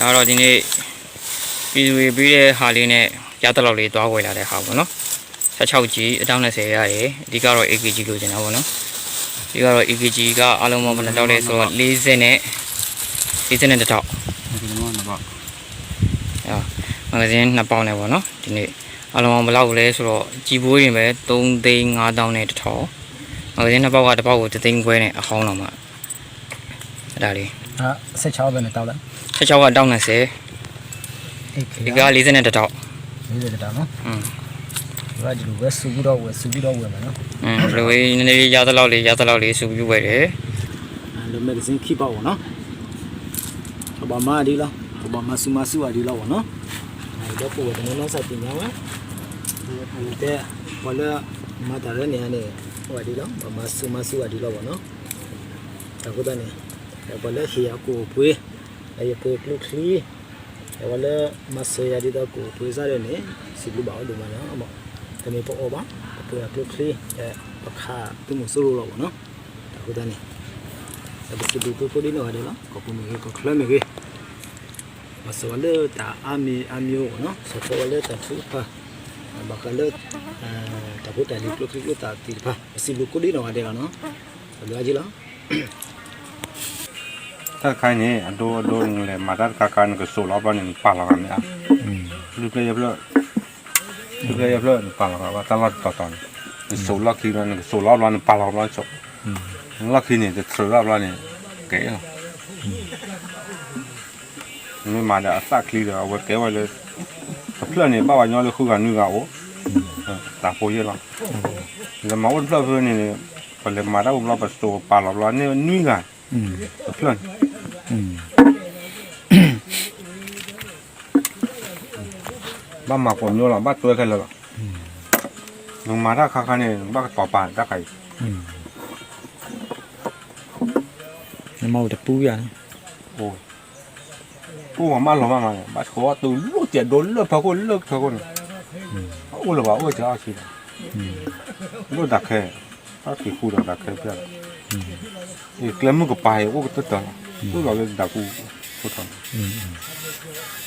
ဒီးဒီးဒ်န့ၣ် ပြည်သူတွေပေးတဲ့ဟာလေးနဲ့ ရသလောက်လေးသွားဝယ်လာတဲ့ဟာပေါ့နော်။ ဆယ့်ခြောက်ကြီး အတောင့်နှစ်ဆယ်ရတယ်။ အဓိကတော့ အေးကကြီးလိုချင်တာပေါ့နော်။ အဓိကတော့ အေးကကြီးက အားလုံးပေါင်းဘယ်နှစ်တောင့်လဲဆိုတော့ လေးဆယ်နဲ့ လေးဆယ်နဲ့တစ်တောင့်။ အာ မဂ္ဂဇင်းနှစ်ပေါက်နဲ့ပေါ့နော်။ ဒီနေ့ အားလုံးပေါင်းဘယ်လောက်လဲဆိုတော့ ကြီးဘိုးတွေပဲ သုံးသိန်းငါးသောင်းနဲ့တစ်ထောင်။ မဂ္ဂဇင်းနှစ်ပေါက်က တစ်ပေါက်ကိုတစ်သိန်းခွဲနဲ့ အဟောင်းတော့မှ အဲ့ဒါလေး။ အာ ဆယ့်ခြောက်ပဲနဲ့တောက်လိုက်။ ဆယ့်ခြောက်ကတောက်နှစ်ဆယ်။ အေးကကြီးက လေးဆယ်နဲ့တစ်ထောင့်။ လေးဆယ်တစ်ထောင့်နော်။ อืม ဒီလိုပဲ စုပြီးတော့ဝယ် စုပြီးတော့ဝယ်မယ်နော်။ อืม ဘယ်လိုပဲ နည်းနည်းလေး ရသလောက်လေး ရသလောက်လေး စုပြီးဝယ်တယ်။ အာ ဒီး magazine ခံပေါက်ပေါ့နော်။ ကဘၣ်မၤဒ်လီၤ ကဘၣ်မၤဆူၣ်မၤဆူၣ်အဒ်လီၤပေါ့နော်။ ဒီးပဝဲတမ့ၢ်နီၢ်စၢ်ပညါဝဲ တဲ ပှၤလၢ မၤတၢ်ရဲၣ်န့ၣ်န့ၣ် ဝဲဒ်လီၤ ဘၣ်မၤဆူၣ်မၤဆူၣ်အဒ်လီၤပေါ့နော်. အဃိသတးန့ၣ် ပှၤလၢဟ့ၣ်အကိၣ်အပှ့ၤ အဟ့ၣ်ပှ့ၤကျိချံ ပှၤလၢမၤစၢၤယၤဒ်သိးကိၣ်အပှ့ၤစ့ၢ်န့ၣ် စံးဘျုးဘၣ်အီၤဒိၣ်မးလီၤ. တမ့ၢ်ပအီၣ်ဘၣ် ပပှ့ၤအကျိချံ ပခးသုးမုၢ်စိရိၤလီၤပေါ့နော်. အဃိသတးန့ၣ် ပစံးဘျုးသုကိးဒံနီၢ်ဂၤဒဲးလီၤ. ကီၢ်ပူၤမ့ၢ်ဂ့ၤ ကီၢ်ချၢမ့ၢ်ဂ့ၤ မၤစၢၤဝဲလၢတၢ်အါမံၤအါမံၤအိၣ်နီၤ ဆီၣ်ထွဲဝဲလၢတၢ်ထုကဖၣ် ဘၣ်ဃးလၢ တၢ်ဖိတၢ်လံၤကျိချံကျိသၣ်သ့ၣ်တဖၣ် ပစံးဘျုးကိးဒံနီၢ်ဂၤဒဲးလီၤနီၤ. ပစံးဘျုးအါက့လီၤ. တၢ်တခါအံၤန့ၣ် အဒိအဒိ နလဲၤမၤတၢ်တခါခါ နကစိာ်လီၤဘျီန့ၣ် နပာ်လီၤဂာ်မ့ၢ်ဧါ. လွံၢ်ဖျၢၣ်ယဲၢ်ဖျၢၣ် လွံၢ်ဖျၢၣ်ယဲၢ်ဖျၢၣ် နပာ်လီၤဂာ်ဘၣ် တၢ်လီၢ်တတီၤတီၤန့ၣ် နစိာ်လီၢ်ခံဘျီ နကစိာ်လီၤဘျီ နပာ်လီၤဘျီစိာ် လီၢ်ခံန့ၣ် တထြၢးဘၣ်ဘျီန့ၣ် ကဲလီၤ. မ့ၢ်မၤဒီးအသၣ်ချံဒီး အဝဲကဲဝဲလၢ တဖျၢၣ်န့ၣ် ဘၣ်ပှၤညီလၢဃုဂၤနွံဂၤအိၣ် တၢ်ဖိယဲၢ်လီၤ. လဲၤမၤအိၣ်တဖျၢၣ်ဖဲန့ၣ် ပလဲၤမၤတၢ်အိၣ်ဘျီ ပစိာ်ပာ်လီၤဘျီန့ၣ် နွံဂၤ တဖျၢၣ်န့ၣ် ဘၣ်မၤကိးမံၤလီၤ ဘၣ်တွဲခဲလၢာ်လီၤ. နမၤတၢ်ခါခါန့ၣ် နဘၣ်ကတီၤပာ်တၢ်ခါအံၤ နမၤအိၣ်တပူၤယၤန့ၣ် အိၣ် အိၣ်မၤမးလီၤမးမးန့ၣ် ဘၣ်ဆှီတုၤလီၢ်တၢ်ဒိလၢဖီခိၣ်လၢဖီခိၣ်န့ၣ် အိၣ်လၢၤဘၣ်အိၣ်ကဲအီၣ်ဆံးလီၤ အိၣ်တၢ်ခဲ တၢ်ဖံးဃူဒီးတၢ်ခဲဖျၢၣ်လီၤ ကျဲမုၢ်ကပၤအံၤအိၣ်ကတၢၢ်တၢၢ်လီၤ အိၣ်လီၤလၢဒၣ်ကူၣ်အိၣ်ထီၣ်န့ၣ်